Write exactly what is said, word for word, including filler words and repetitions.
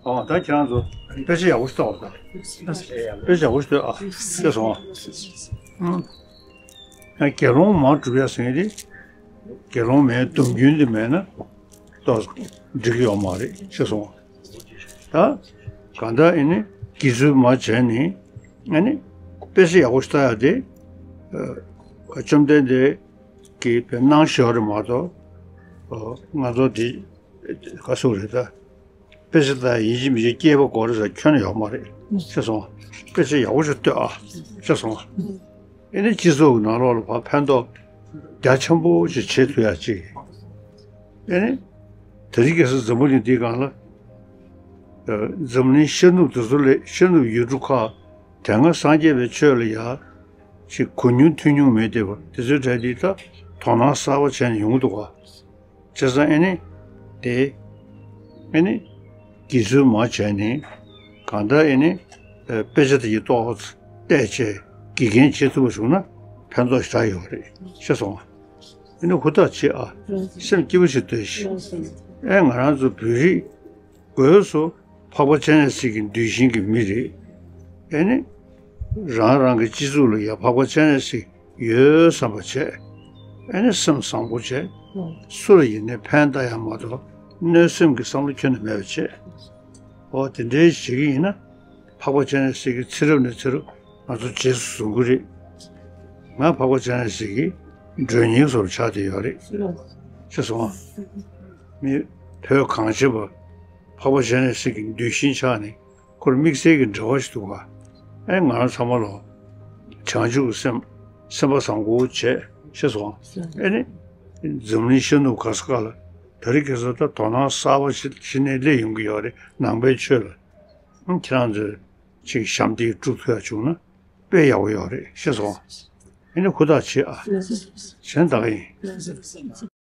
ཨོ། ད་ཁྱེད་རང་ཚོ་དཔེ་ཆ་ཡག་པོ་ཞིག་ལྟ་བ་དང་། དཔེ་ཆ་ཡག་པོ་ཞིག་ལྟོས་ཨ། ཤེས་སོང་ཨ། ཨང་། ཡང་དགེ་སློང་མ་གྲུབ་ཡ་ཟེར་མཁན་དེ། དགེ་སློང་མའི་སྡོམ་རྒྱུན་དེ་མེད་ན་ཏོག་ཙམ་འགྲིག་གི་ཡོད་མ་རེད། ཤེས་སོང་ཨ། ད་གང་ལྟར་ཨེ་ནི་དགེ་ཚུལ་མ་བྱས་ནས་ཨེ་ནི་དཔེ་ཆ་ཡག་པོ་ཞིག་ལྟ་ཡ་དེ། ཨ། བཅོམ་ལྡན་འདས་ཀྱིས་དཔེ་གནང་བཞག་རེད་མ་གཏོགས། ཨ། ང་ཚོ་འདི་ག་སུ་རེད་ད། དཔེ་ཆ་ལྟ་ཡིན་གཅིག་མིན་གཅིག་སྐྱེས་པ་དགོས་རེད་ཟེར་ཁྱོན་ནས་ཡོད་མ་རེད། ཤེས་སོང་ཨ། དཔེ་ཆ་ཡག་པོ་ཞིག་ལྟོས་ཨ། ཤེས་སོང་ཨ། ཨེ་ནི་སྤྱི་ཚོགས་ཀྱི་ནང་ལོགས་ལ་ཕར་ཕན་ཐོགས་རྒྱ་ཆེན་པོ་ཞིག་བྱེད་ཐུབ་ཡ་ཅིག་ཨེ་ནི་དེ་རིང་ཁ་སང་འཛམ་བུ་གླིང་འདིའི་སྒང་ལ། ཨ། འཛམ་གླིང་ཤར་ནུབ་དེ་ཚོ་ལས་ཤར་ནུབ་ཡུལ་གྲུ་ཁག་དེ་སྔ་སངས་རྒྱས་པའི་ཆོས་ལ་ཡ་ཅིག་གོ་མྱོང་ཐོས་མྱོང་མེད་བསྡད་པ་དེ་ཚོའི་གྲས་འདི་ད་དོ་སྣང་གསར་པ་བྱས་ནས་ཡོང་གི་འདུག་ག་བྱས་ཙང་ཨེ་ནི་དེ་ཨེ་ནི་དགེ་ཚུལ་མ་བྱས་ནས་གང་ལྟར་ཨེ་ནི་ཨ། དཔེ་ཆ་དེ་ཡི་ཏོག་ཙམ་བལྟས་བྱས་དགེ་རྒན་བྱེད་ཐུབ་པ་བྱུང་ན་ཕན་ཐོགས་ཞེ་དྲག་ཡོད་རེད། ཤེས་སོང་ཨ། ཨེ་ནི་ཧུར་ཐག་བྱེད་ཨ། སེམས་སྐྱིད་པོ་ཞིག་གཏོད་ཤིག་ཨེ། ང་རང་ཚོ་བོད་རིགས་སྒོས་སུ་འཕགས་པ་སྤྱན་རས་གཟིགས་ཀྱི་གདུལ་ཞིང་གི་མི་རེད། ཨེ་ནི་རང་རང་གི་སྤྱི་ཚོགས་ལ་ཡ་འཕགས་པ་སྤྱན་རས་གཟིགས་ཡོད་བསམ་པ་བྱས། ཨེ་ནི་སེམས་བཟང་པོ་བྱས། སུ་ལ་ཡིན་ནའི་ཕན་བཏགས་ཡ་མ་གཏོགས་གནོད་སེམས་ཀྱི་བསམ་བློ་ཁྱོན་ནས་མེད་པ་བྱས། འོ་དེ་འདྲའི་བྱེད་ཀྱི་ཡིན་ན། འཕགས་པ་སྤྱན་རས་གཟིགས་ཀྱིས་ཚེ་རབས་ནས་ཚེ་རབས་ང་ཚོ་རྗེས་སུ་བཟུང་གི་རེད། ང་འཕགས་པ་སྤྱན་རས་གཟིགས་ཀྱི་མགྲོན་གཉེར་བཟོ་འདྲ་ཆགས་བསྡད་ཡོད་རེད། ཤེས་སོང་ཨ། མི་བོད་གངས་ཅན་པ་འཕགས་པ་སྤྱན་རས་གཟིགས་ཀྱི་གདུལ་ཞིང་ཆགས་ནས་ཁོར་དམིགས་བསལ་གྱི་འབྲེལ་བ་ཞིག་འདུག་ག་ཨེ། ང་རང་ཚང་མ་ལོ་བྱང་ཆུབ་ཀྱི་སེམས་སེམས་པ་བཟང་པོ་བྱས། ཤེས་སོང་ཨ། ཨེ་ནི་འཛམ་གླིང་ཤར་ནུབ་ག་ས་ག་ལ་དེ་རིང་ཁ་སང་ད་དོ་སྣང་གསར་པ་ཞིག་གཞི་ནས་སླེབས་ཡོང་གི་ཡོད་རེད། ནང་པའི་ཆོས་ལ། ཨང་། ཁྱེད་རང་ཚོས་ཅིག་ཞབས་འདེགས་སྒྲུབ་ཐུབ་ཡ་བྱུང་ན་དཔེ་ཡག་པོ་ཡོད་རེད། ཤེས་སོང་། ཨེ་ནི་ཧུར་ཐག་བྱེད་ཨ། གཞན་དག་ཡིན།